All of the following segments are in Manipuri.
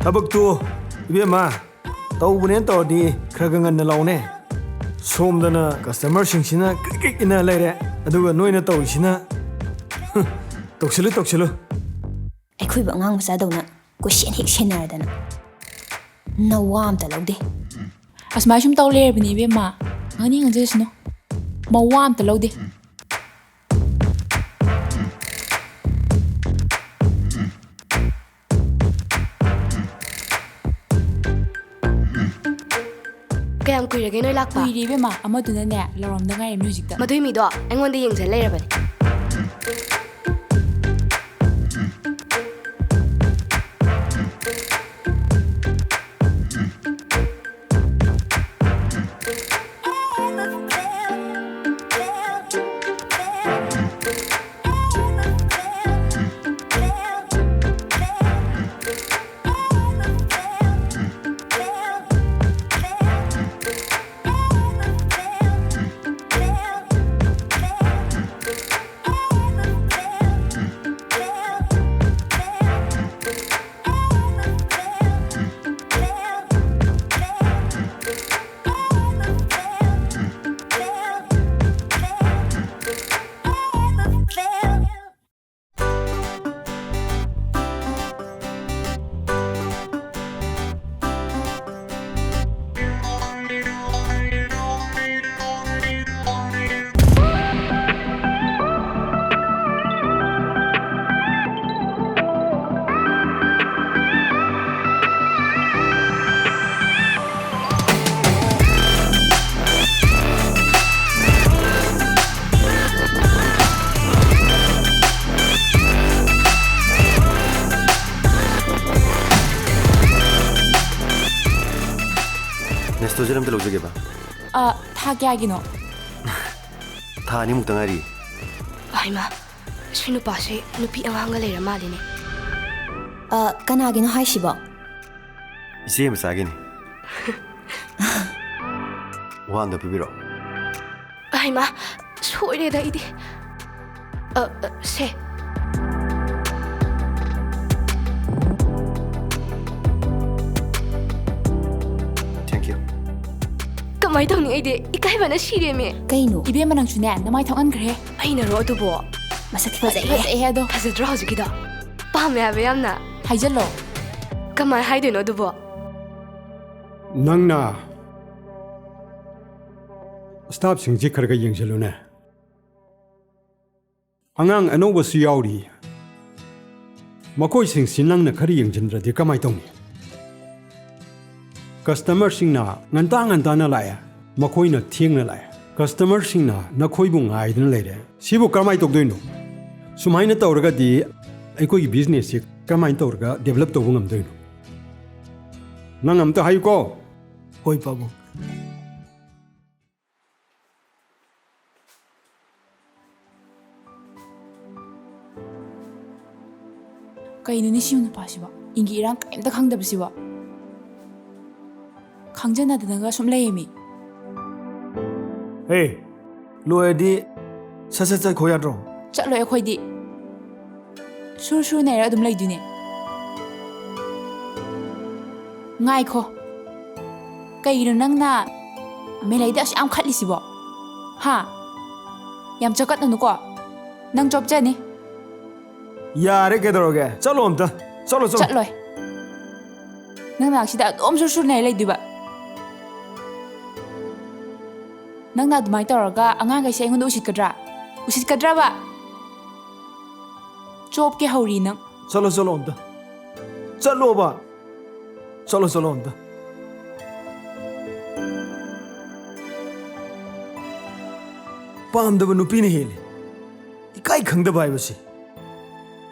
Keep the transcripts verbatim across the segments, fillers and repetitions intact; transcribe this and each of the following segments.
ꯊꯕꯛꯇꯨ, ꯏꯕꯦꯝꯃ, ꯇꯧꯕꯅꯦꯅ ꯇꯧꯔꯗꯤ ꯈꯔ ꯈꯔ ꯉꯟꯅ ꯂꯥꯛꯎꯅꯦ꯫ ꯁꯣꯝꯗꯅ ꯀꯁꯇꯃꯔꯁꯤꯡꯁꯤꯅ ꯀ꯭ꯔꯤꯛ ꯀ꯭ꯔꯤꯛ ꯏꯟꯅ ꯂꯩꯔꯦ, ꯑꯗꯨꯒ ꯅꯣꯏꯅ ꯇꯧꯔꯤꯁꯤꯅ ꯇꯧꯁꯤꯜꯂꯨ, ꯇꯧꯁꯤꯜꯂꯨ꯫ ꯑꯩꯈꯣꯏꯕꯨ ꯑꯉꯥꯡ ꯃꯆꯥꯗꯧꯅ ꯀꯣꯏꯁꯦꯟ ꯍꯦꯛ ꯁꯦꯟꯅꯔꯗꯅ ꯅꯋꯥ ꯑꯝꯇ ꯂꯧꯗꯦ꯫ ꯑꯁꯨꯃꯥꯏ ꯁꯨꯝ ꯇꯧ ꯂꯩꯔꯕꯅꯤ ꯏꯕꯦꯝꯃ꯫ ꯉꯥꯡꯅꯤꯡ ꯉꯥꯡꯖꯁꯅꯨ꯫ ꯃꯋꯥ ꯑꯝꯇ ꯂꯧꯗꯦ꯫ ꯀꯌꯥꯝ ꯀꯨꯏꯔꯒꯦ ꯅꯣꯏ ꯂꯥꯛꯄ? ꯀꯨꯏꯔꯦ ꯏꯕꯦꯝꯃ, ꯑꯃꯗꯨꯅꯅꯦ ꯂꯥꯎꯔꯝꯗ ꯉꯥꯏꯔꯤꯕꯅꯤ ꯍꯧꯖꯤꯛꯇ꯫ ꯃꯗꯨꯏ ꯃꯤꯗꯣ ꯑꯩꯉꯣꯟꯗ ꯌꯦꯡꯖ ꯂꯩꯔꯕꯅꯦ꯫ Nestogen ꯑꯝꯇ ꯂꯧꯖꯒꯦꯕ꯫ ꯑ, ꯊꯥ ꯀꯌꯥꯒꯤꯅꯣ? ꯊꯥ ꯑꯅꯤꯃꯨꯛꯇ ꯉꯥꯏꯔꯤ꯫ ꯍꯩꯃꯥ, ꯁꯤ ꯅꯨꯄꯥꯁꯦ ꯅꯨꯄꯤ ꯑꯉꯥꯡꯒ ꯂꯩꯔ ꯃꯥꯜꯂꯤꯅꯦ꯫ ꯑ, ꯀꯅꯥꯒꯤꯅꯣ ꯍꯥꯏꯁꯤꯕꯣ? ꯏꯆꯦ ꯃꯆꯥꯒꯤꯅꯤ꯫ ꯋꯥ ꯑꯝꯇ ꯄꯤꯕꯤꯔꯛꯑꯣ꯫ ꯍꯩꯃꯥ, ꯁꯣꯏꯔꯦꯗ ꯑꯩꯗꯤ꯫ ꯑ, ꯑ, ꯁꯦ꯫ ꯀꯃꯥꯏ ꯇꯧꯅꯤ? ꯑꯩꯗꯤ ꯏꯀꯥꯏꯕꯅ ꯁꯤꯔꯦꯃꯤ꯫ ꯀꯩꯅꯣ? ꯏꯕꯦꯝꯃ, ꯅꯪꯁꯨꯅꯦ, ꯅꯃꯥꯏ ꯊꯣꯛꯍꯟꯈ꯭ꯔꯦ꯫ ꯑꯩꯅꯔꯣ ꯑꯗꯨꯕꯣ? ꯃꯁꯛꯇꯤ ꯐꯖꯩꯍꯦ꯫ ꯐꯖꯩꯍꯦ ꯑꯗꯣ꯫ ꯐꯖꯗ꯭ꯔꯣ ꯍꯧꯖꯤꯛꯀꯤꯗꯣ? ꯄꯥꯝꯃꯦ ꯍꯥꯏꯕ ꯌꯥꯝꯅ꯫ ꯍꯥꯏꯖꯜꯂꯣ꯫ ꯀꯃꯥꯏ ꯍꯥꯏꯗꯣꯏꯅꯣ ꯑꯗꯨꯕꯣ? ꯅꯪꯅ staffꯁꯤꯡꯁꯤ ꯈꯔ ꯈꯔ ꯌꯦꯡꯁꯤꯜꯂꯨꯅꯦ꯫ ꯑꯉꯥꯡ ꯑꯅꯧꯕꯁꯨ ꯌꯥꯎꯔꯤ꯫ ꯃꯈꯣꯏꯁꯤꯡꯁꯤ ꯅꯪꯅ ꯈꯔ ꯌꯦꯡꯁꯤꯟꯗ꯭ꯔꯗꯤ ꯀꯃꯥꯏ ꯇꯧꯅꯤ? Customerꯁꯤꯡꯅ ꯉꯟꯇꯥ ꯉꯟꯇꯥꯅ ꯂꯥꯛꯑꯦ, ꯃꯈꯣꯏꯅ ꯊꯦꯡꯅ ꯂꯥꯛꯑꯦ꯫ Customerꯁꯤꯡꯅ ꯅꯈꯣꯏꯕꯨ ꯉꯥꯏꯗꯨꯅ ꯂꯩꯔꯦ꯫ ꯁꯤꯕꯨ ꯀꯔꯝꯍꯥꯏꯅ ꯇꯧꯗꯣꯏꯅꯣ? ꯁꯨꯃꯥꯏꯅ ꯇꯧꯔꯒꯗꯤ ꯑꯩꯈꯣꯏꯒꯤ businessꯁꯤ ꯀꯔꯝꯍꯥꯏꯅ ꯇꯧꯔꯒ develop ꯇꯧꯕ ꯉꯝꯗꯣꯏꯅꯣ? ꯅꯪ ꯑꯝꯇ ꯍꯥꯏꯌꯨꯀꯣ꯫ ꯍꯣꯏ, ꯄꯥꯕꯨꯡ꯫ ꯀꯩꯅꯣꯅꯦ ꯁꯤ ꯅꯨꯄꯥꯁꯤꯕꯣ? ꯏꯪꯒꯤ ꯏꯔꯥꯡ ꯀꯔꯤꯝꯇ ꯈꯪꯗꯕꯁꯤꯕꯣ? ꯈꯪꯖꯅꯗꯅꯒ ꯁꯨꯝ ꯂꯩꯌꯦꯃꯤ꯫ ꯍꯦ, ꯂꯣꯏꯔꯗꯤ ꯁꯠ ꯁꯠ ꯆꯠꯈꯣ ꯌꯥꯗ꯭ꯔꯣ? ꯆꯠꯂꯣꯏ ꯑꯩꯈꯣꯏꯗꯤ꯫ ꯁꯨꯔ ꯁꯨꯔ ꯅꯩꯔ ꯑꯗꯨꯝ ꯂꯩꯗꯣꯏꯅꯦ꯫ ꯉꯥꯏꯈꯣ꯫ ꯀꯩꯒꯤꯅꯣ ꯅꯪꯅ ꯃꯦꯂꯩꯗ ꯑꯁꯨꯛ ꯌꯥꯝ ꯈꯠꯂꯤꯁꯤꯕꯣ? ꯍꯥ? ꯌꯥꯝ ꯆꯀꯠꯅꯅꯨꯀꯣ꯫ ꯅꯪ ꯆꯣꯞꯆꯅꯤ꯫ ꯌꯥꯔꯦ, ꯀꯩꯗꯧꯔꯒꯦ? ꯆꯠꯂꯣ ꯑꯝꯇ꯫ ꯆꯠꯂꯣ, ꯆꯠꯂꯣ꯫ ꯆꯠꯂꯣꯏ꯫ ꯅꯪ ꯅꯥꯛꯁꯤꯗ ꯑꯗꯨꯝ ꯁꯨꯔ ꯁꯨꯔ ꯅꯩꯔ ꯂꯩꯗꯣꯏꯕ꯫ ꯅꯪꯅ ꯑꯗꯨꯃꯥꯏꯅ ꯇꯧꯔꯒ ꯑꯉꯥꯡꯈꯩꯁꯦ ꯑꯩꯉꯣꯟꯗ ꯎꯁꯤꯠꯀꯗ꯭ꯔꯥ? ꯎꯁꯤꯠꯀꯗ꯭ꯔꯕ? ꯆꯣꯞꯀꯦ ꯍꯧꯔꯤ ꯅꯪ꯫ ꯆꯠꯂꯣ, ꯆꯠꯂꯣ ꯑꯝꯇ꯫ ꯆꯠꯂꯣꯕ꯫ ꯆꯠꯂꯣ, ꯆꯠꯂꯣ ꯑꯝꯇ꯫ ꯄꯥꯝꯗꯕ ꯅꯨꯄꯤꯅ ꯍꯦꯜꯂꯤ꯫ ꯏꯀꯥꯏ ꯈꯪꯗꯕ ꯍꯥꯏꯕꯁꯤ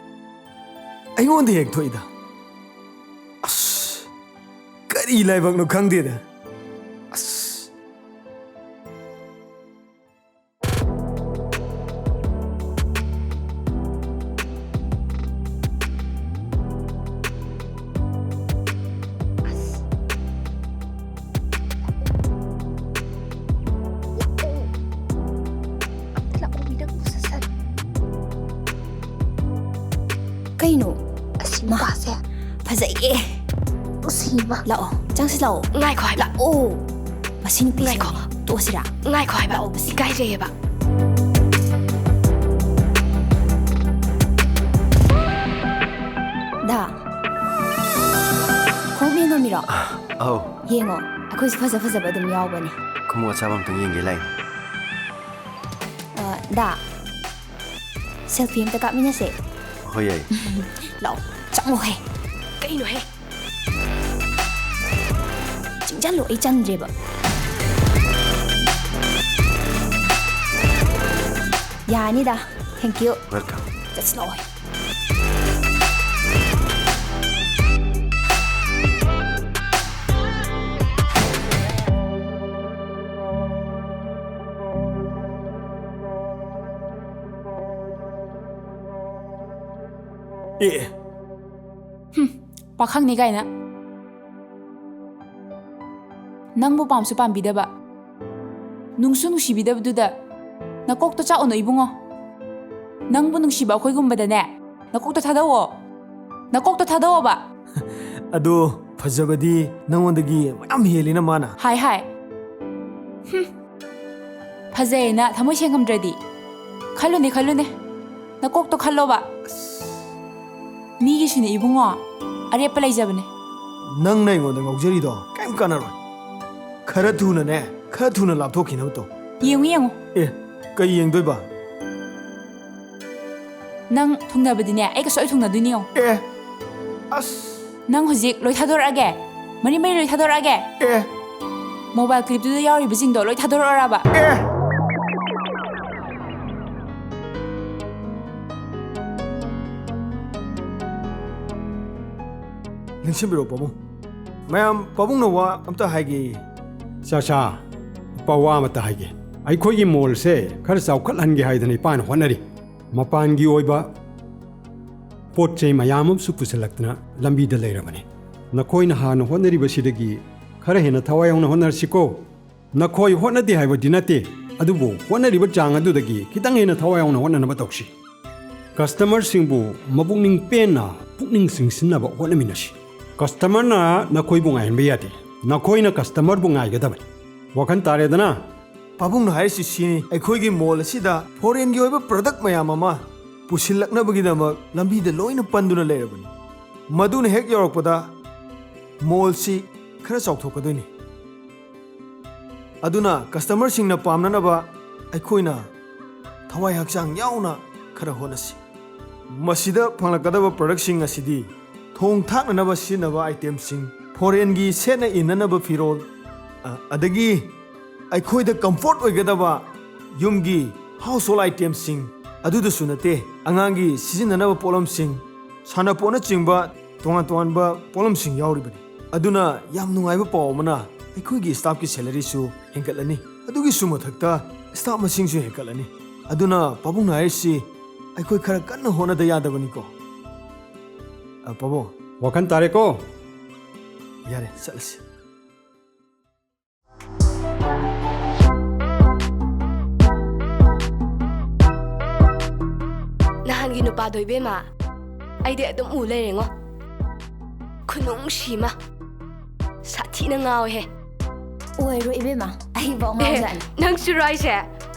ꯑꯩꯉꯣꯟꯗ ꯍꯦꯛ ꯊꯣꯛꯏꯗ꯫ ꯑꯁ, ꯀꯔꯤ ꯂꯥꯏꯕꯛꯅꯣ ꯈꯪꯗꯦꯗ꯫ ꯑꯁ꯫ ꯑꯁ꯫ ꯑꯝꯇ ꯂꯥꯛꯑꯣ, ꯃꯤ ꯅꯪꯕꯨ ꯁꯠ ꯁꯠ꯫ ꯀꯩꯅꯣ? ꯑꯁꯤ ꯃꯥ꯫ ꯅꯨꯄꯥꯁꯦ꯫ ꯐꯖꯩꯌꯦ꯫ ꯑꯁꯤ ꯃꯥ꯫ ꯂꯥꯛꯑꯣ, ꯆꯪꯁꯤ ꯂꯥꯛꯑꯣ꯫ ꯉꯥꯏꯈꯣ ꯍꯥꯏꯕ꯫ ꯂꯥꯛꯑꯣ꯫ ꯑꯁꯤ ꯅꯨꯄꯤꯁꯦ ꯉꯥꯏꯈꯣ꯫ ꯇꯣꯛꯑꯁꯤꯔꯥ? ꯉꯥꯏꯈꯣ ꯍꯥꯏꯕ꯫ ꯂꯥꯛꯑꯣꯕꯁꯦ꯫ ꯏꯀꯥꯏꯖꯩꯌꯦꯕ꯫ ꯗꯥ, ꯈꯣꯡꯎꯞ ꯌꯦꯡꯉꯝꯃꯤꯔꯣ? ꯑꯧ꯫ ꯌꯦꯡꯉꯣ, ꯑꯩꯈꯣꯏꯁꯨ ꯐꯖ ꯐꯖꯕ ꯑꯗꯨꯝ ꯌꯥꯎꯕꯅꯦ꯫ ꯈꯣꯡꯎꯞ ꯑꯆꯥꯕ ꯑꯝꯇꯪ ꯌꯦꯡꯒꯦ ꯂꯥꯛꯏꯅꯦ꯫ ꯑ, ꯗꯥ, ꯁꯦꯜꯐꯤ ꯑꯝꯇ ꯀꯥꯞꯃꯤꯟꯅꯁꯦ꯫ ꯍꯣꯏ, ꯌꯥꯏ꯫ ꯂꯥꯛꯑꯣ, ꯆꯪꯉꯣꯍꯦ꯫ ꯀꯩꯅꯣꯍꯦ? ꯆꯤꯡꯖꯜꯂꯣ, ꯑꯩ ꯆꯟꯗ꯭ꯔꯦꯕ꯫ ꯌꯥꯅꯤꯗ, thank you꯫ Welcome꯫ ꯆꯠꯁꯤ ꯂꯥꯛꯑꯣ꯫ ꯑꯦ꯫ ꯍꯨꯝ, ꯄꯥꯈꯪꯅꯤ ꯀꯥꯏꯅ꯫ ꯅꯪꯕꯨ ꯄꯥꯝꯁꯨ ꯄꯥꯝꯕꯤꯗꯕ, ꯅꯨꯡꯁꯨ ꯅꯨꯡꯁꯤꯕꯤꯗꯕꯗꯨꯗ ꯅꯀꯣꯛꯇꯣ ꯆꯥꯛꯎꯅꯨ ꯏꯕꯨꯡꯉꯣ꯫ ꯅꯪꯕꯨ ꯅꯨꯡꯁꯤꯕ ꯑꯩꯈꯣꯏꯒꯨꯝꯕꯗꯅꯦ, ꯅꯀꯣꯛꯇꯣ ꯊꯥꯗꯧꯑꯣ꯫ ꯅꯀꯣꯛꯇꯣ ꯊꯥꯗꯧꯑꯣꯕ꯫ ꯑꯗꯣ ꯐꯖꯕꯗꯤ ꯅꯉꯣꯟꯗꯒꯤ ꯃꯌꯥꯝ ꯍꯦꯜꯂꯤꯅ ꯃꯥꯅ꯫ ꯍꯥꯏ ꯍꯥꯏ꯫ ꯍꯨꯝ꯫ ꯐꯖꯩꯌꯦꯅ ꯊꯃꯣꯏ ꯁꯦꯡꯉꯝꯗ꯭ꯔꯗꯤ? ꯈꯜꯂꯨꯅꯦ, ꯈꯜꯂꯨꯅꯦ꯫ ꯅꯀꯣꯛꯇꯣ ꯈꯜꯂꯣꯕ꯫ ꯃꯤꯒꯤꯁꯨꯅꯦ ꯏꯕꯨꯡꯉꯣ, ꯑꯔꯦꯞꯄ ꯂꯩꯖꯕꯅꯦ꯫ ꯅꯪꯅ ꯑꯩꯉꯣꯟꯗ ꯉꯥꯎꯖꯔꯤꯗꯣ ꯀꯩꯝ ꯀꯥꯟꯅꯔꯣꯏ꯫ ꯈꯔ ꯊꯨꯅꯅꯦ, ꯈꯔ ꯊꯨꯅ ꯂꯥꯞꯊꯣꯛꯈꯤꯅꯕ ꯇꯧ꯫ ꯌꯦꯡꯉꯨ, ꯌꯦꯡꯉꯨ꯫ ꯑꯦ, ꯀꯩ ꯌꯦꯡꯗꯣꯏꯕ? ꯅꯪ ꯊꯨꯡꯅꯕꯗꯤꯅꯦ, ꯑꯩꯒ ꯁꯣꯏ ꯊꯨꯡꯅꯗꯣꯏꯅꯤ ꯌꯦꯡꯉꯣ꯫ ꯑꯦ, ꯑꯁ꯫ ꯅꯪ ꯍꯧꯖꯤꯛ ꯂꯣꯏ ꯊꯥꯗꯣꯔꯛꯑꯒꯦ? ꯃꯔꯤ ꯃꯔꯤ ꯂꯣꯏ ꯊꯥꯗꯣꯔꯛꯑꯒꯦ? ꯑꯦ꯫ ꯃꯣꯕꯥꯏꯜ ꯀ꯭ꯂꯤꯞꯇꯨꯗ ꯌꯥꯎꯔꯤꯕꯁꯤꯡꯗꯣ ꯂꯣꯏ ꯊꯥꯗꯣꯔꯛꯑꯣꯔꯕ? ꯑꯦ꯫ ꯂꯦꯡꯁꯤꯟꯕꯤꯔꯣ ꯄꯥꯕꯨꯡ꯫ ꯃꯌꯥꯝ, ꯄꯥꯕꯨꯡꯅ ꯋꯥ ꯑꯝꯇ ꯍꯥꯏꯒꯦ꯫ ꯆꯥꯆꯥ, ꯏꯄꯥ ꯋꯥ ꯑꯃꯇ ꯍꯥꯏꯒꯦ꯫ ꯑꯩꯈꯣꯏꯒꯤ ꯃꯣꯜꯁꯦ ꯈꯔ ꯆꯥꯎꯈꯠꯍꯟꯒꯦ ꯍꯥꯏꯗꯅ ꯏꯄꯥꯅ ꯍꯣꯠꯅꯔꯤ꯫ ꯃꯄꯥꯟꯒꯤ ꯑꯣꯏꯕ ꯄꯣꯠ ꯆꯩ ꯃꯌꯥꯝ ꯑꯃꯁꯨ ꯄꯨꯁꯤꯜꯂꯛꯇꯅ ꯂꯝꯕꯤꯗ ꯂꯩꯔꯕꯅꯤ꯫ ꯅꯈꯣꯏꯅ ꯍꯥꯟꯅ ꯍꯣꯠꯅꯔꯤꯕꯁꯤꯗꯒꯤ ꯈꯔ ꯍꯦꯟꯅ ꯊꯋꯥꯏ ꯌꯥꯎꯅ ꯍꯣꯠꯅꯔꯁꯤꯀꯣ꯫ ꯅꯈꯣꯏ ꯍꯣꯠꯅꯗꯦ ꯍꯥꯏꯕꯗꯤ ꯅꯠꯇꯦ, ꯑꯗꯨꯕꯨ ꯍꯣꯠꯅꯔꯤꯕ ꯆꯥꯡ ꯑꯗꯨꯗꯒꯤ ꯈꯤꯇꯪ ꯍꯦꯟꯅ ꯊꯋꯥꯏ ꯌꯥꯎꯅ ꯍꯣꯠꯅꯅꯕ ꯇꯧꯁꯤ꯫ ꯀꯁꯇꯃꯔꯁꯤꯡꯕꯨ ꯃꯄꯨꯛꯅꯤꯡ ꯄꯦꯟꯅ, ꯄꯨꯛꯅꯤꯡ ꯆꯤꯡꯁꯤꯟꯅꯕ ꯍꯣꯠꯅꯃꯤꯟꯅꯁꯤ꯫ ꯀꯁꯇꯃꯔꯅ ꯅꯈꯣꯏꯕꯨ ꯉꯥꯏꯍꯟꯕ ꯌꯥꯗꯦ, ꯅꯈꯣꯏꯅ ꯀꯁꯇꯃꯔꯕꯨ ꯉꯥꯏꯒꯗꯕꯅꯤ꯫ ꯋꯥꯈꯜ ꯇꯥꯔꯦꯗꯅ꯫ ꯄꯥꯕꯨꯡꯅ ꯍꯥꯏꯔꯤꯁꯤ ꯁꯤꯅꯤ, ꯑꯩꯈꯣꯏꯒꯤ ꯃꯣꯜ ꯑꯁꯤꯗ ꯐꯣꯔꯦꯟꯒꯤ ꯑꯣꯏꯕ ꯄ꯭ꯔꯗꯛ ꯃꯌꯥꯝ ꯑꯃ ꯄꯨꯁꯤꯜꯂꯛꯅꯕꯒꯤꯗꯃꯛ ꯂꯝꯕꯤꯗ ꯂꯣꯏꯅ ꯄꯟꯗꯨꯅ ꯂꯩꯔꯕꯅꯤ꯫ ꯃꯗꯨꯅ ꯍꯦꯛ ꯌꯧꯔꯛꯄꯗ ꯃꯣꯜꯁꯤ ꯈꯔ ꯆꯥꯎꯊꯣꯛꯀꯗꯣꯏꯅꯤ꯫ ꯑꯗꯨꯅ ꯀꯁꯇꯃꯔꯁꯤꯡꯅ ꯄꯥꯝꯅꯅꯕ ꯑꯩꯈꯣꯏꯅ ꯊꯋꯥꯏ ꯍꯛꯆꯥꯡ ꯌꯥꯎꯅ ꯈꯔ ꯍꯣꯠꯅꯁꯤ꯫ ꯃꯁꯤꯗ ꯐꯪꯂꯛꯀꯗꯕ ꯄ꯭ꯔꯗꯛꯁꯤꯡ ꯑꯁꯤꯗꯤ ꯊꯣꯡ ꯊꯥꯛꯅꯅꯕ ꯁꯤꯖꯤꯟꯅꯕ ꯑꯥꯏꯇꯦꯝꯁꯤꯡ, ꯐꯣꯔꯦꯟꯒꯤ ꯁꯦꯠꯅ ꯏꯟꯅꯅꯕ ꯐꯤꯔꯣꯜ, ꯑ, ꯑꯗꯒꯤ ꯑꯩꯈꯣꯏꯗ ꯀꯝꯐꯣꯔꯠ ꯑꯣꯏꯒꯗꯕ ꯌꯨꯝꯒꯤ ꯍꯥꯎꯁ ꯍꯣꯜ ꯑꯥꯏꯇꯦꯝꯁꯤꯡ ꯑꯗꯨꯗꯁꯨ ꯅꯠꯇꯦ, ꯑꯉꯥꯡꯒꯤ ꯁꯤꯖꯤꯟꯅꯅꯕ ꯄꯣꯠꯂꯝꯁꯤꯡ, ꯁꯥꯟꯅꯄꯣꯠꯅꯆꯤꯡꯕ ꯇꯣꯉꯥꯟ ꯇꯣꯉꯥꯟꯕ ꯄꯣꯠꯂꯝꯁꯤꯡ ꯌꯥꯎꯔꯤꯕꯅꯤ꯫ ꯑꯗꯨꯅ ꯌꯥꯝ ꯅꯨꯡꯉꯥꯏꯕ ꯄꯥꯎ ꯑꯃꯅ, ꯑꯩꯈꯣꯏꯒꯤ ꯁ꯭ꯇꯥꯐꯀꯤ ꯁꯦꯂꯔꯤꯁꯨ ꯍꯦꯟꯒꯠꯂꯅꯤ꯫ ꯑꯗꯨꯒꯤꯁꯨ ꯃꯊꯛꯇ ꯁ꯭ꯇꯥꯐ ꯃꯁꯤꯡꯁꯨ ꯍꯦꯟꯒꯠꯂꯅꯤ꯫ ꯑꯗꯨꯅ ꯄꯥꯕꯨꯡꯅ ꯍꯥꯏꯔꯤꯁꯤ ꯑꯩꯈꯣꯏ ꯈꯔ ꯀꯟꯅ ꯍꯣꯠꯅꯗ ꯌꯥꯗꯕꯅꯤꯀꯣ꯫ ꯑ, ꯄꯥꯕꯨꯡ꯫ ꯋꯥꯈꯜ ꯇꯥꯔꯦꯀꯣ? ꯌꯥꯔꯦ, ꯆꯠꯂꯁꯤ꯫ ꯅꯍꯥꯟꯒꯤ ꯅꯨꯄꯥꯗꯣ ꯏꯕꯦꯝꯃ, ꯑꯩꯗꯤ ꯑꯗꯨꯝ ꯎ ꯂꯩꯔꯦꯉꯣ꯫ ꯈꯨꯅꯨꯡꯁꯤ ꯑꯃ꯫ ꯁꯥꯊꯤꯅ ꯉꯥꯎꯋꯦꯍꯦ꯫ ꯑꯣꯏꯔꯣꯏ ꯏꯕꯦꯝꯃ, ꯑꯩꯐꯥꯎ ꯑꯦ, ꯉꯥꯎꯖꯥꯠꯅꯤ꯫ ꯅꯪꯁꯨꯔꯣ ꯍꯥꯏꯁꯦ?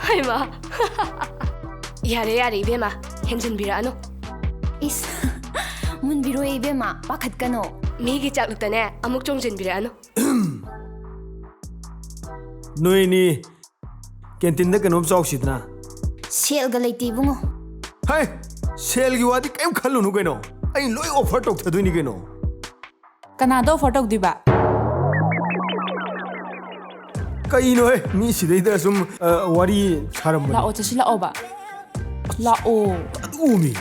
ꯍꯩꯃꯥ꯫ ꯌꯥꯔꯦ, ꯌꯥꯔꯦ ꯏꯕꯦꯝꯃ, ꯍꯦꯟꯖꯤꯟꯕꯤꯔꯛꯑꯅꯨ꯫ ꯏꯁ, ꯃꯨꯟꯕꯤꯔꯣꯏ ꯏꯕꯦꯝꯃ, ꯄꯥꯈꯠꯀꯅꯣ꯫ ꯃꯤꯒꯤ ꯆꯥꯛꯂꯨꯛꯇꯅꯦ ꯑꯃꯨꯛ ꯆꯣꯡꯁꯤꯟꯕꯤꯔꯛꯑꯅꯨ꯫ ꯅꯣꯏꯅꯤ ꯀꯦꯟꯇꯤꯟꯗ ꯀꯩꯅꯣꯝ ꯆꯥꯎꯁꯤꯗꯅ꯫ ꯁꯦꯜꯒ ꯂꯩꯇꯦ ꯏꯕꯨꯡꯉꯣ꯫ ꯍꯩ, ꯁꯦꯜꯒꯤ ꯋꯥꯗꯤ ꯀꯩꯝ ꯈꯜꯂꯨꯅꯨ ꯀꯩꯅꯣ, ꯑꯩ ꯂꯣꯏ ꯑꯣꯐꯔ ꯇꯧꯊꯗꯣꯏꯅꯤ ꯀꯩꯅꯣ꯫ ꯀꯅꯥꯗ ꯑꯣꯐꯔ ꯇꯧꯗꯣꯏꯕ? ꯀꯩꯅꯣꯍꯦ, ꯃꯤ ꯁꯤꯗꯩꯗ ꯁꯨꯝ, ꯑ, ꯋꯥꯔꯤ ꯁꯥꯔꯝꯕꯅꯤ꯫ ꯂꯥꯛꯑꯣ, ꯆꯠꯁꯤꯜꯂꯛꯑꯣꯕ꯫ ꯂꯥꯛꯑꯣ꯫ ꯑꯗꯨ ꯎꯃꯤ꯫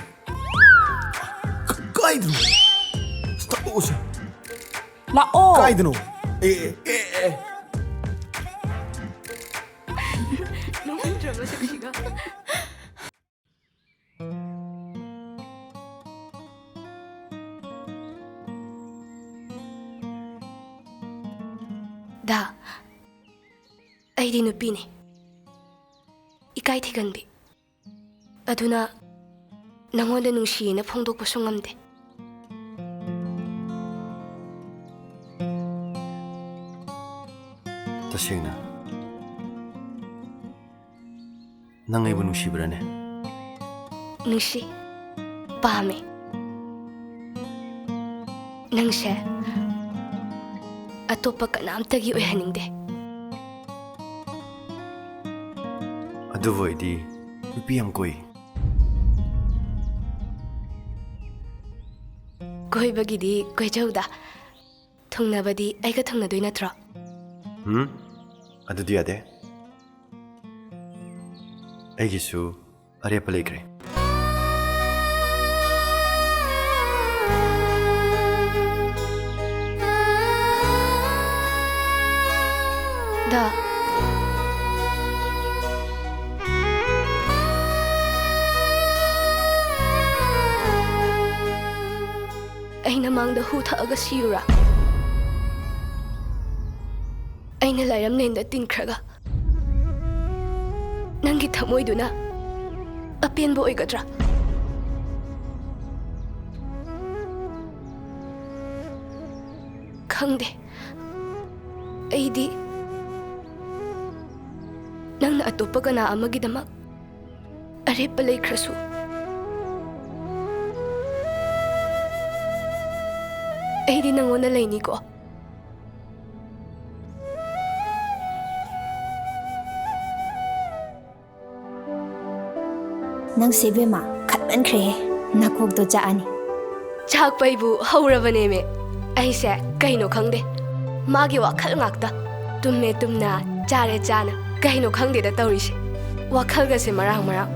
ꯀ-, ꯀꯥꯏꯗꯅꯣ? ꯂꯥꯛꯑꯣꯁꯦ꯫ ꯂꯥꯛꯑꯣ꯫ ꯀꯥꯏꯗꯅꯣ? ꯑꯦ, ꯑꯦ, ꯑꯦ, ꯑꯦ꯫ ꯅꯣꯛꯅꯤꯡꯗ꯭ꯔꯕ ꯁꯛꯁꯤꯒ? ꯗꯥ, ꯑꯩꯗꯤ ꯅꯨꯄꯤꯅꯤ꯫ ꯏꯀꯥꯏ ꯊꯤꯒꯟꯕꯤ꯫ ꯑꯗꯨꯅ ꯅꯉꯣꯟꯗ ꯅꯨꯡꯁꯤꯌꯦꯅ ꯐꯣꯡꯗꯣꯛꯄꯁꯨ ꯉꯝꯗꯦ꯫ ꯇ-, ꯁꯦꯡꯅ, ꯅꯪ ꯑꯩꯕꯨ ꯅꯨꯡꯁꯤꯕ꯭ꯔꯥꯅꯦ? ꯅꯨꯡꯁꯤ꯫ ꯄꯥꯝꯃꯦ꯫ ꯅꯪꯁꯦ ꯑꯇꯣꯞꯄ ꯀꯅꯥꯝꯇꯒꯤ ꯑꯣꯏꯍꯟꯅꯤꯡꯗꯦ꯫ ꯑꯗꯨꯕꯨ ꯑꯩꯗꯤ ꯅꯨꯄꯤ ꯌꯥꯝ ꯀꯣꯏ꯫ ꯀꯣꯏꯕꯒꯤꯗꯤ ꯀꯣꯏꯖꯧꯗ꯫ ꯊꯨꯡꯅꯕꯗꯤ ꯑꯩꯒ ꯊꯨꯡꯅꯗꯣꯏ ꯅꯠꯇ꯭ꯔꯣ? ꯎꯝ, ꯑꯗꯨꯗꯤ ꯌꯥꯗꯦ꯫ ꯑꯩꯒꯤꯁꯨ ꯑꯔꯦꯞꯄ ꯂꯩꯈ꯭ꯔꯦ꯫ ꯗꯥ꯫ ꯑꯩ ꯅꯃꯥꯡꯗ ꯍꯨ ꯊꯛꯑꯒ ꯁꯤꯌꯨꯔꯥ? ꯑꯩꯅ ꯂꯥꯏꯔꯝꯂꯦꯟꯗ ꯇꯤꯟꯈ꯭ꯔꯒ ꯅꯪꯒꯤ ꯊꯃꯣꯏꯗꯨꯅ ꯑꯄꯦꯟꯕ ꯑꯣꯏꯒꯗ꯭ꯔꯥ? ꯈꯪꯗꯦ꯫ ꯑꯩꯗꯤ ꯅꯪꯅ ꯑꯇꯣꯞꯄ ꯀꯅꯥ ꯑꯃꯒꯤꯗꯃꯛ ꯑꯔꯦꯞꯄ ꯂꯩꯈ꯭ꯔꯁꯨ, ꯑꯩꯗꯤ ꯅꯪꯉꯣꯟꯗ ꯂꯩꯅꯤꯀꯣ꯫ ꯅꯪꯁꯦ ꯏꯕꯦꯝꯃ, ꯈꯠꯃꯟꯈ꯭ꯔꯦꯍꯦ꯫ ꯅꯀꯣꯛꯇꯣ ꯆꯥꯛꯑꯅꯤ꯫ ꯆꯥꯛꯄꯩꯕꯨ ꯍꯧꯔꯕꯅꯦꯃꯦ꯫ ꯑꯩꯁꯦ ꯀꯩꯅꯣ ꯈꯪꯗꯦ, ꯃꯥꯒꯤ ꯋꯥꯈꯜ ꯉꯥꯛꯇ꯫ ꯇꯨꯝꯃꯦ ꯇꯨꯝꯅ, ꯆꯥꯔꯦ ꯆꯥꯅ, ꯀꯩꯅꯣ ꯈꯪꯗꯦꯗ ꯇꯧꯔꯤꯁꯦ꯫ ꯋꯥꯈꯜꯒꯁꯦ ꯃꯔꯥꯡ ꯃꯔꯥꯡ꯫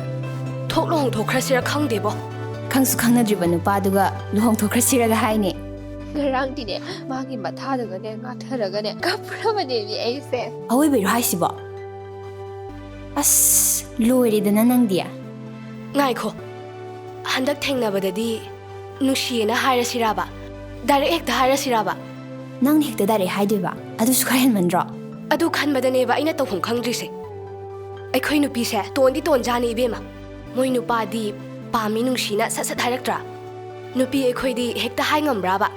ꯊꯣꯛ ꯂꯨꯍꯣꯡꯊꯣꯛꯈ꯭ꯔꯁꯤꯔ ꯈꯪꯗꯦꯕꯣ꯫ ꯈꯪꯁꯨ ꯈꯪꯅꯗ꯭ꯔꯤꯕ ꯅꯨꯄꯥꯗꯨꯒ ꯂꯨꯍꯣꯡꯊꯣꯛꯈ꯭ꯔꯁꯤꯔꯒ ꯍꯥꯏꯅꯦ꯫ ꯉꯔꯥꯡꯗꯤꯅꯦ, ꯃꯥꯒꯤ ꯃꯊꯥꯗꯒꯅꯦ ꯉꯥꯊꯔꯒꯅꯦ ꯀꯞꯄꯨꯔꯕꯅꯦꯃꯤ ꯑꯩꯁꯦ꯫ ꯑꯋꯣꯏꯕꯩꯔꯣ ꯍꯥꯏꯁꯤꯕꯣ? ꯑꯁ, ꯂꯣꯏꯔꯦꯗꯅ ꯅꯪꯗꯤ꯫ ꯉꯥꯏꯈꯣ, ꯍꯟꯗꯛ ꯊꯦꯡꯅꯕꯗꯗꯤ ꯅꯨꯡꯁꯤꯌꯦꯅ ꯍꯥꯏꯔꯁꯤꯔꯥꯕ? ꯗꯥꯏꯔꯦꯛ ꯍꯦꯛꯇ ꯍꯥꯏꯔꯁꯤꯔꯥꯕ? ꯅꯪꯅ ꯍꯦꯛꯇ ꯗꯥꯏꯔꯦꯛ ꯍꯥꯏꯗꯣꯏꯕ? ꯑꯗꯨꯁꯨ ꯈꯔ ꯍꯦꯟꯃꯟꯗ꯭ꯔꯣ? ꯑꯗꯨ ꯈꯟꯕꯗꯅꯦꯕ ꯑꯩꯅ ꯇꯧꯐꯝ ꯈꯪꯗ꯭ꯔꯤꯁꯦ꯫ ꯑꯩꯈꯣꯏ ꯅꯨꯄꯤꯁꯦ ꯇꯣꯟꯗꯤ ꯇꯣꯟꯖꯥꯅꯤ ꯏꯕꯦꯝꯃ꯫ ꯃꯣꯏ ꯅꯨꯄꯥꯗꯤ ꯄꯥꯝꯃꯤ ꯅꯨꯡꯁꯤꯅ ꯁꯠ ꯁꯠ ꯍꯥꯏꯔꯛꯇ꯭ꯔꯥ? ꯅꯨꯄꯤ ꯑꯩꯈꯣꯏꯗꯤ ꯍꯦꯛꯇ ꯍꯥꯏ ꯉꯝꯕ꯭ꯔꯥꯕ?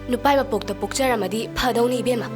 ꯅꯨꯄꯥꯏ ꯃꯄꯣꯛꯇ ꯄꯣꯛꯆꯔꯝꯃꯗꯤ ꯐꯗꯧꯅꯤ ꯏꯕꯦꯝꯃ꯫